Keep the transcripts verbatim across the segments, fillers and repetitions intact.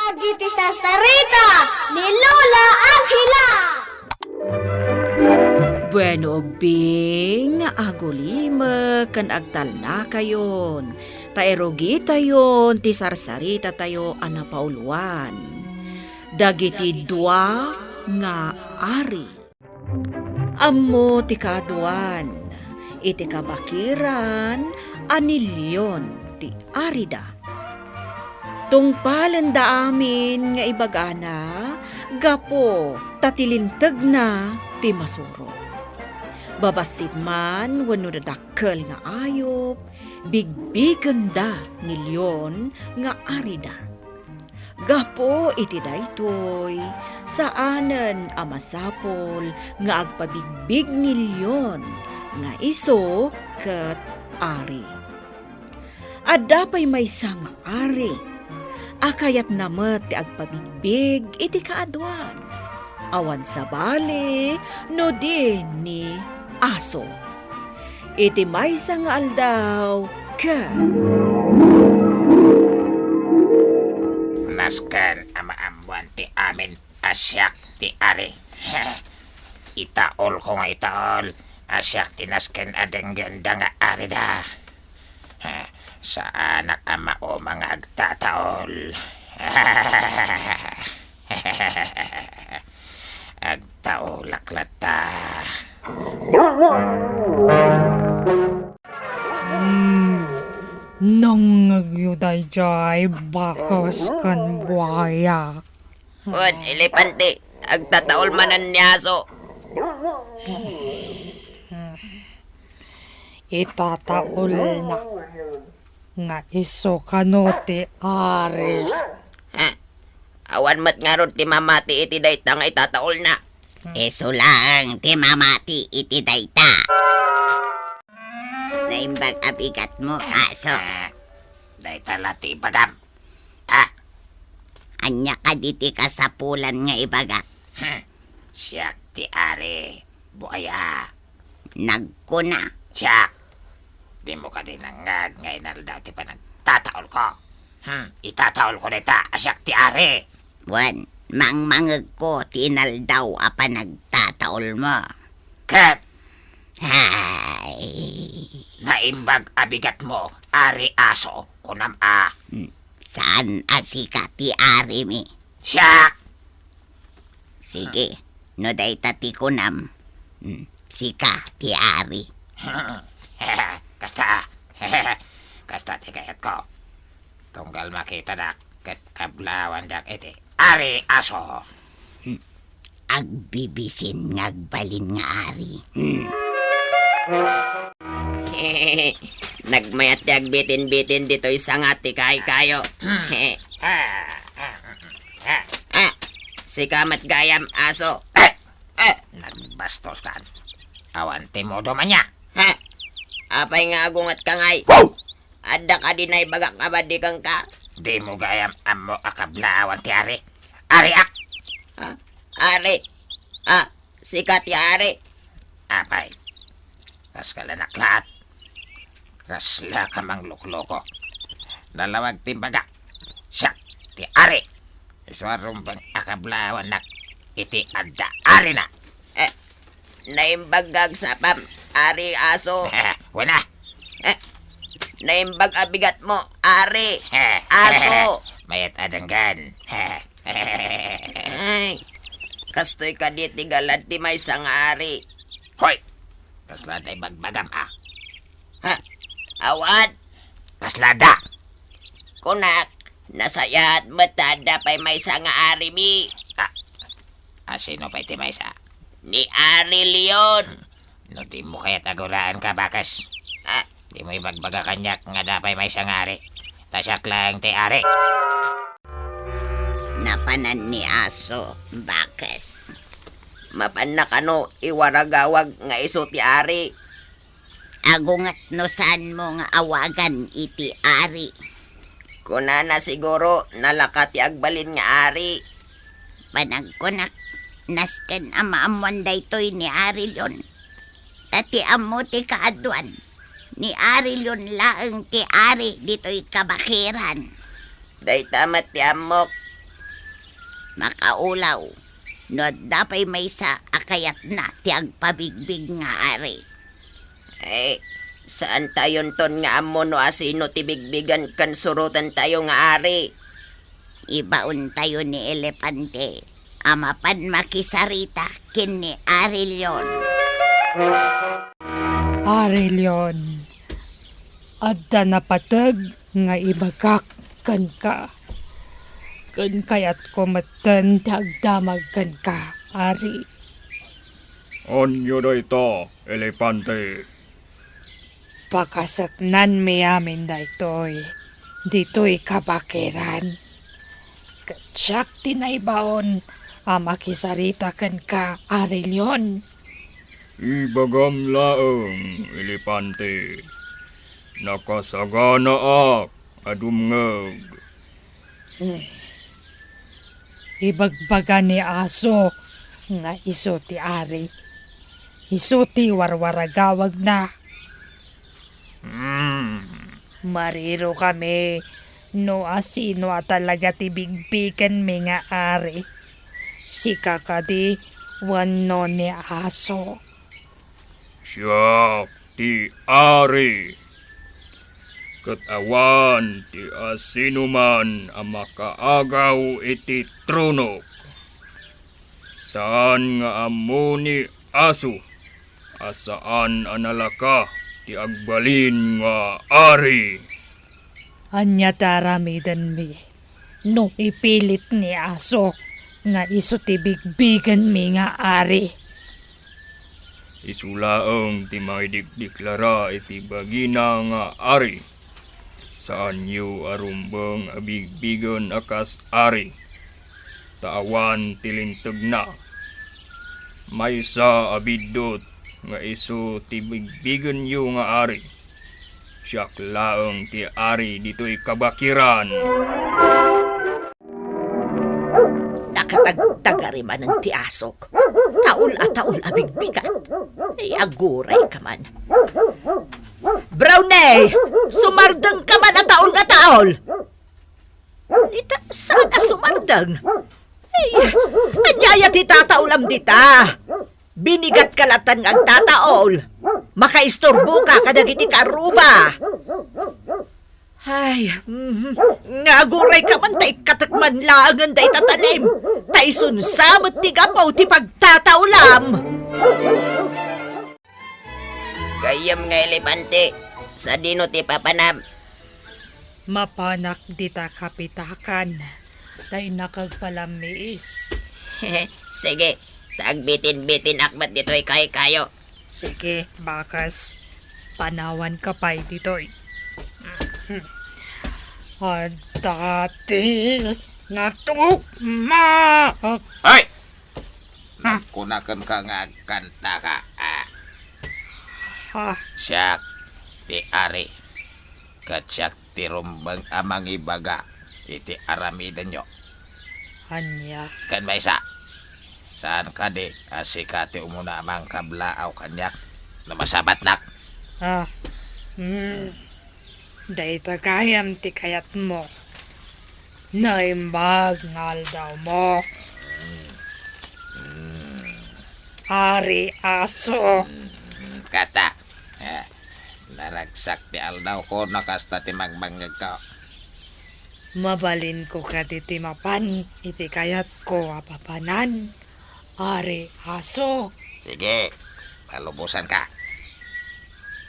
Dagiti sarsarita ni Lola Angela. Bueno, ubing, agulimek ken agtalnakayon, ta irugitayon ti sarsaritatayo a napauluan. Dagiti dua nga ari. Ammo ti kaaduan, iti kabakiran a ni Leon ti arida. Tungpalenda amin nga ibagana gapu ta ti lintegna ti masurot. Babassit man wenno dadakkel nga ayup, bigbigenda ni Leon nga arida. Gapu iti daytoy, saanen a masapul nga agpabigbig ni Leon nga isu ket ari. Adda pay maysa nga ari a kayatna met ti agpabigbig iti kaaduan. Awan sabali no di ni aso. Iti maysa nga aldaw, ket nasken a maammoan ti amin a siak ti ari. Itaolko nga itaol a siak ti nasken a denggenda nga arida. Saanak a mauma nga agtataol. Agtaolak latta. Hmm, nangngegyo daydiay, bakes ken buaya. Wen, elepante, agtataol manen ni aso. Itataolna nga isu kano ti ari. Ha? Awan met ngarud ti mamati iti dayta nga itataolna. Isu laeng ti mamati iti dayta. Naimbag a bigatmo, aso. Dayta la ti ibagam. Ah. Ania kadi ti kasapulan nga ibagak? Hmm. Siak ti ari, buaya. Nagkuna. Siak. Dimo kadi nangngeg nga inaldaw ti panagtataolko? Hmm, itataolko dayta a siak ti ari. Wen, mangmangegko ti inaldaw a panagtataolmo. Ket Hay. Naimbag a bigatmo, Ari Aso, kunam a. Hmm, saan a sika ti arimi? Siak! Sige, no dayta ti kunam, hmm, sika ti ari. Kasta, kasta ti kayatko. Tunggal makitadak ket kablawandak iti Ari Aso. Hmm. Agbibisin nga agbalin nga ari. Hmm. Nagmayat ti agbitin-bitin ditoy sanga ti kaykayo. Ah, sika met gayam, aso. Ah! Nagbastos kan. Awan ti mudo man ya. Ha? Apay nga agunget ka ngay? Wow! Adda kadi naibagak a madi kenka? Dimo gayam ammo a kablawan ti ari. Ariak! Ha? Ari? Ah, sika ti ari? Apay, kas kalanak laat. Kasla ka manglukloko. Nalawag ti imbaga. Siak ti ari. Isu a rumbeng a kablawannak iti adda arina. Eh, naimbag nga agsapam, Ari Aso. Wen a. Eh, naimbag a bigatmo, Ari Aso. Mayat a denggen. Ay, kastoy kadi ti galad ti maysa nga ari. Hoy! Kasla adda ibagbagam a. Ha? Awan. Kasla adda? Kunak, nasayaat met ta adda pay maysa nga arimi. Ah, a sino pay ti maysa? Ni Ari Leon. Hmm. No dimo kayat a guraan ka, bakes. Ah. Dimo ibagbaga kaniak nga adda pay maysa nga ari. Ta siak laeng ti ari. Napanan ni Aso, bakes. Mapanna kano iwaragawag nga isu ti ari? Agunget no saanmo nga awagan iti ari. Kunana siguro, nalaka ti agbalin nga ari. Panagkunak, nasken a maammoan daytoy ni Ari Leon. Ta ti ammo ti kaaduan, ni Ari Leon laeng ti ari ditoy kabakiran. Dayta met ti ammok, Makaulaw, no adda pay maysa a kayatna ti agpabigbig nga ari. Eh, saantayonton nga ammo no asino ti bigbigan ken surotantayo nga ari. Ibaontayo ni Elepante a mapan makisarita ken ni Ari Leon. Ari Leon, adda napateg nga ibagak kenka, ken kayatko metten ti agdamag kenka, Ari. Ania dayta, Elepante? Pakaseknanmi amin daytoy, ditoy kabakiran. Ket siak ti naibaon a makisarita kenka, Ari Leon. Ibagam laeng, Elepante. Nakasaganaak a dumngeg. Hmm. Ibagbaga ni Aso nga isu ti ari. Isu ti warwaragawagna. Hmm. Marirokami no asino a talaga ti bigbigenmi nga ari. Sika kadi wenno ni Aso? Siak ti ari, ket awan ti asinoman a makaagaw iti tronok. Saan nga ammo ni Aso a saan a nalaka ti agbalin nga ari. Ania ti aramidenmi no ipilit ni Aso nga isu ti bigbigenmi nga ari? Isu laeng ti mangidikdiklara iti bagina nga ari. Saanyo a rumbeng a bigbigen a kas ari, ta awan ti lintegna. Maysa a biddut nga isu ti bigbigenyo nga ari. Siak laeng ti ari ditoy kabakiran. Nakatagtagari manen ti asok. Taul a taul a bigbigat. Ay, aguray ka man. Brownie! Sumardeng ka man a taul nga taul! Ita, saan a sumardeng? Ay, ania aya ti tataulam dita? Binigat ka latan nga agtataol. Makaisturbo ka kadagiti karuba. Ay, mhm. Nga aguray ka man ta ikkatek man laengen dayta talim. Ta isunsa met ti gapu ti pagtataulam. Gayyem nga elepante, sadino ti papanam? Mapanak dita kapitakan, ta innak agpalammiis. Sige, ta agbitin-bitinak met ditoy kaykayo. Sige, bakas, panawanka pay ditoy. Adda ti natukma. Ay! Nagkuna kenka nga agkantaka, a. Ha? Siak ti ari, ket siak ti rumbeng a mangibaga iti aramidenyo. Ania? Ken maysa, saan kadi a sika ti umuna a mangkablaaw kaniak no masabatnak? Ah, mm. Dayta gayam ti kayatmo. Naimbag nga aldawmo. Mm. Ari Aso. Mm, kasta. Eh, naragsak ti aldawko no kasta ti mangbangngegko. Mabalinko kadi ti mapan iti kayatko a papanan, Ari Aso? Sige, palubosanka.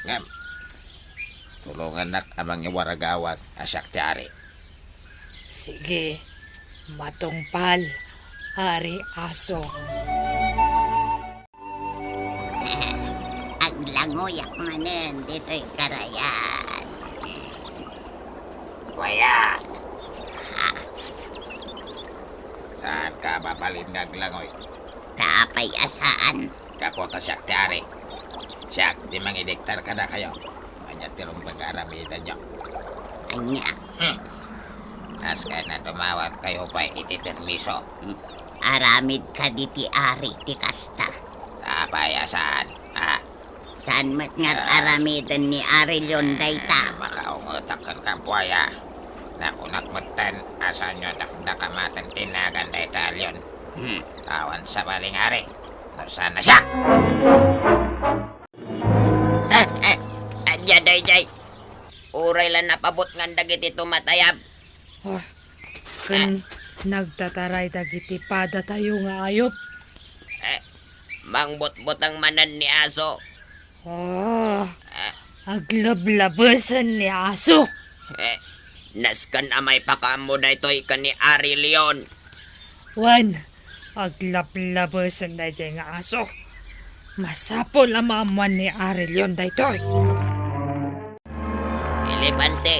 Ngem, tulongannak a mangiwaragawag a siak ti ari. Sige, matungpal, Ari Aso. Aglangoyak manen ditoy karayan. Kuya! Saanka mabalin nga aglangoy? Apay a saan? Gapu ta siak ti ari. Siak ti mangidiktar kadakayo. Ania ti rumbeng nga aramidenyo? Ania? Hmm. Askana dumawatkayo pay iti permiso. Hmm. Aramid kadi ti ari ti kasta? Apay a saan, a? Saan met nga ar-aramiden ni Ari Leon dayta? Ah, makaungetak kenka, buaya. Nakunak metten a saanyo a dakdakamaten ti nagan dayta a leon. Hmm. Awan sabali nga ari, no saan a siak! Eh, eh, adda daydiay. Uray la napabutngan dagiti tumatayab. Ah, ken nagtataray dagiti padatayo nga ayup. Eh, mangbutbuteng manen ni Aso. Ah, aglablabesen ni Aso. Eh, nasken a maipakaammo daytoy ken ni Ari Leon. Wen, aglablabesen daydiay nga aso. Masapul a maammuan ni Ari Leon daytoy. Elepante,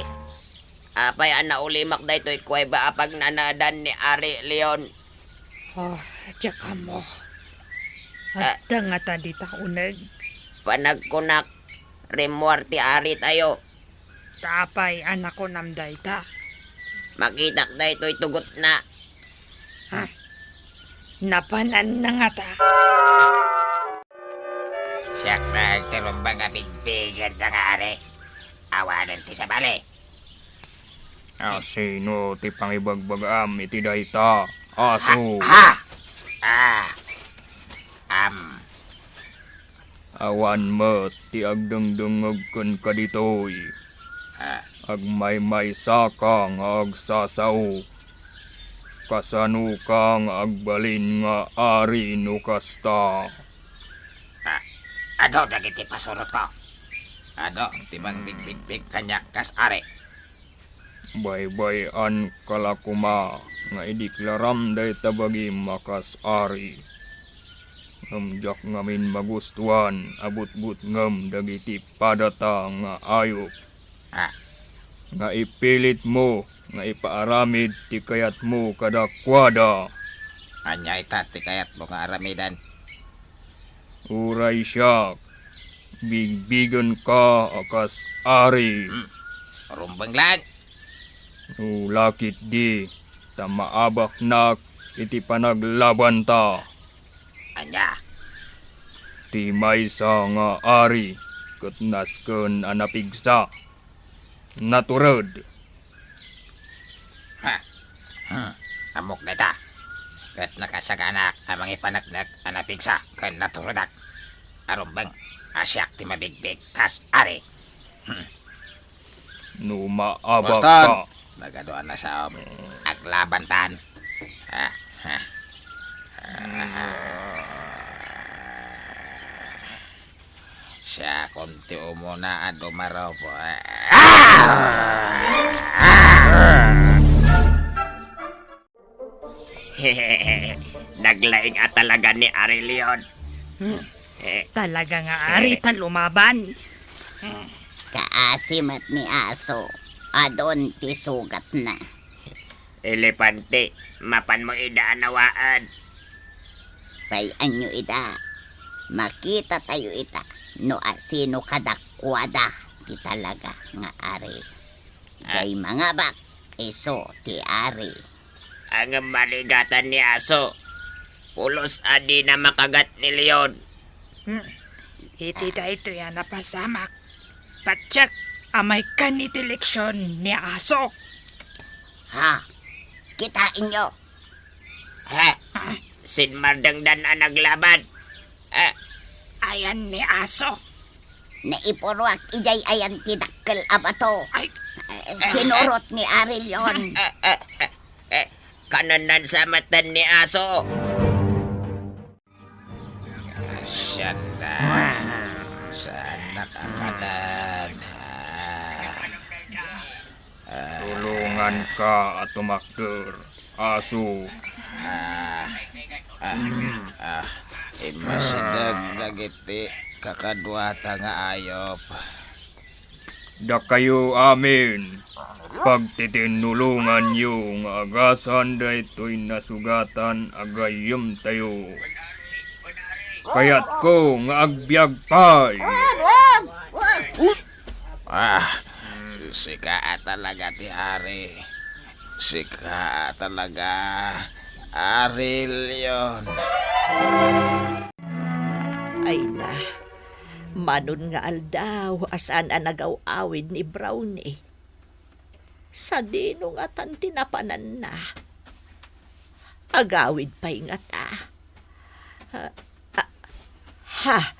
apay a naulimak daytoy kuweba a pagnanaedan ni Ari Leon? Ah, diak ammo. Ah. Adda ngata dita uneg. Panagkunak, rimmuar ti aritayo. Ta apay a nakunam dayta? Makitak daytoy tugotna. Ha? Napananna ngata. Siak laeng ti rumbeng a bigbigenda nga ari. Awanen ti sabali. A, sino ti pangibagbagaam iti dayta, Aso? Ha? Ah. Am. Awan met ti agdengdengngeg kenka ditoy. Ah. Agmaymaysaka nga agsasao. Kasanoka nga agbalin nga ari no kasta? Ah, adu dagiti pasurotko. Adu ti mangbigbigpig kaniak kas ari. Baybay-anka la koma nga ideklaram dayta bagim a kas ari. Ngem diak ngamin magustuan a butbutngem dagiti padata nga ayup. Ah. Nga ipilitmo nga ipaaramid ti kayatmo kadakuada. Ania ita ti kayatmo nga aramiden? Uray siak, bigbigenka a kas ari. Hmm. Rumbeng laeng. No la ketdi, ta maabaknak iti panaglabanta. Ania? Ti maysa nga ari ket nasken a napigsa. Natured. Ha? Hmm. Ammok dayta. Ket nakasaganak a mangipaneknek a napigsa ken naturedak. Arumbeng a siak ti mabigbig kas ari. Hmm. No maabak Boston! Ka. Nagaduan na sa amin. Aglabantan. Ah, ah. Siakon ti umuna a dumarupo. Naglaing a talaga ni Ari Leon. Hmm. Talaga nga ari ta lumaban. Kaasi met ni Aso, adun ti sugatna. Elepante, mapanmo ida a nawaen. Pay-anyo ida. Makitatayo ita no asino kadakuada ti talaga nga ari. Ah. Jay mangabak, isu ti ari. Ngem marigatan ni Aso. Pulos a dina makagat ni Leon. Hmm. Iti daytoy a napasamak, patiek a maikkan iti leksion ni Aso. Ha? Kitaenyo? Ha? Sinmardengdan a naglaban. Ah. Ayan ni Aso. Naipuruak idiay ayan ti dakkel a bato. Ay. Eh, sinurot ni Ari Leon. Eh, eh, eh, eh, kanennan sa matan ni Aso. Siannak. Siannak a kanan. Ah. Ah. Tulonganka a tumakder, Aso. Ah. Ah. Ah. Immasideg dagiti kakaduata nga ayup. Dakayo amin, pagtitinnulonganyo nga agasan daytoy nasugatan a gayyemtayo. Kayatko nga agbiag pay. Ah, sika a talaga ti ari. Sika a talaga, Ari Leon. Ay na, manon nga aldaw a saan a nagaw-awid ni Brownie. Sadino ngatan ti napananna? Agawid pay ngata. Ah, ah, ha?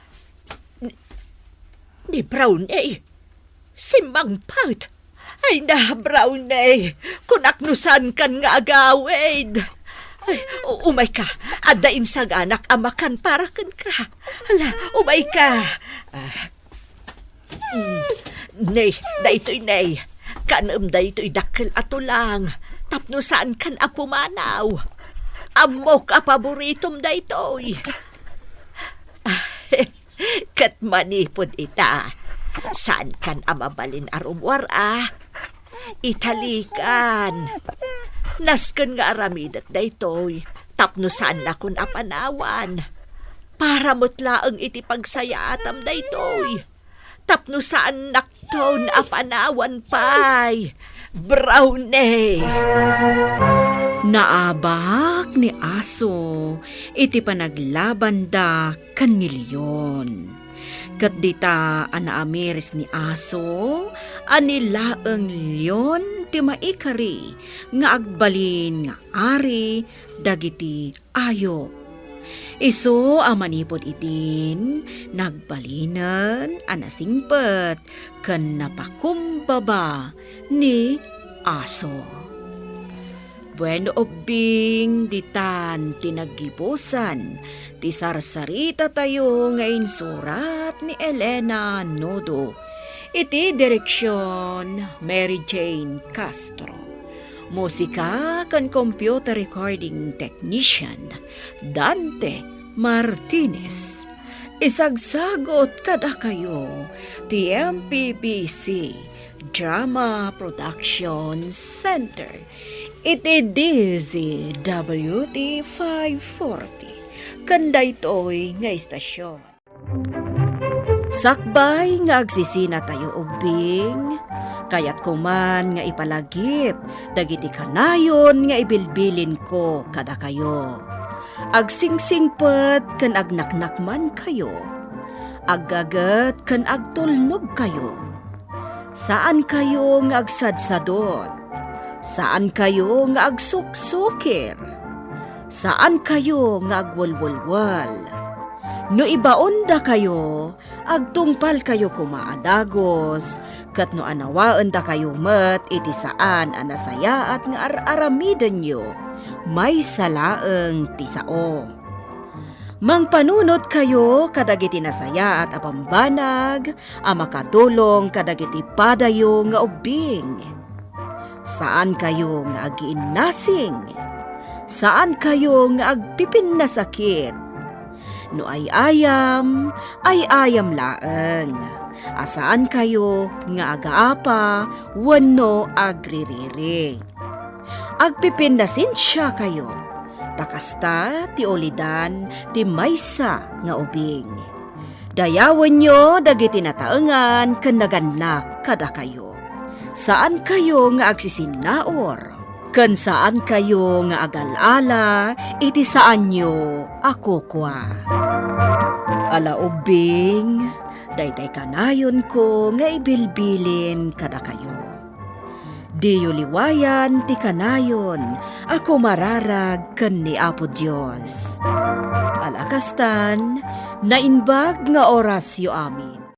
Ni, ni Brownie? Simmangpet? Ay na, Brownie! Kunak no saankan nga agawid! Ay, u-, umayka! Adda insaganak a makan para kenka! Hala, umayka! Ah, mm, ne, daytoy ne. Kanem daytoy dakkel a tulang tapno saankan a pumanaw. Ammok a paboritom daytoy. Ah, ket manipud ita, saankan a mabalin a rummuar a. Italikan. Nasken nga aramidek daytoy tapno saannakon a panawan. Para met laeng iti pagsayaatam daytoy. Tapno saannakton a panawan pay. Brownie! Naabak ni Aso iti panaglabanda ken ni Leon. Ket dita a naamiris ni Aso a ni laeng Leon ti maikari nga agbalin nga ari dagiti ayup. Isu a manipud idin, nagbalinen a nasingpet ken napakumbaba ni Aso. Bueno, ubbing, ditan ti naggibusan ti sarsaritatayo nga insurat ni Elena Nodo. Iti direksion, Mary Jane Castro. Musika ken computer recording technician, Dante Martinez. Isagsagut kadakayo ti M P B C Drama Production Center iti D Z W T five forty, ken daytoy nga istasyon. Sakbay nga agsisinatayo ubbing, kayatko man nga ipalagip dagiti kanayon nga ibilbilinko kadakayo. Agsingsingpet ken agnaknakmankayo. Aggaget ken agtulnogkayo. Saankayo nga agsadsadot. Saankayo nga agsuksukir. Saankayo nga agwelwelwel. No ibaondakayo, agtungpalkayo koma a dagus, ket no anawaendakayo met iti saan a nasayaat nga ar-aramidenyo, maysa laeng ti sao. Mangpanunotkayo kadagiti nasayaat a bambanag a makatulong kadagiti padayo nga ubbing. Saankayo nga agiinnasing. Saankayo nga agpipinnasakit. No ay-ayam, ay-ayam laeng, a saankayo nga agaapa wenno agririri. Agpipinnasensiakayo, ta kasta ti ulidan ti maysa nga ubing. Dayawenyo dagiti nataengan ken nagannak kadakayo. Saankayo nga agsisinnaur, ken saankayo nga agal-ala iti saanyo a kukua. Ala ubbing, daytay kanayonko nga ibilbilin kadakayo. Diyo liwayan ti kanayon a kumararag ken ni Apo Dios. Ala kastan, naimbag nga orasyo amin.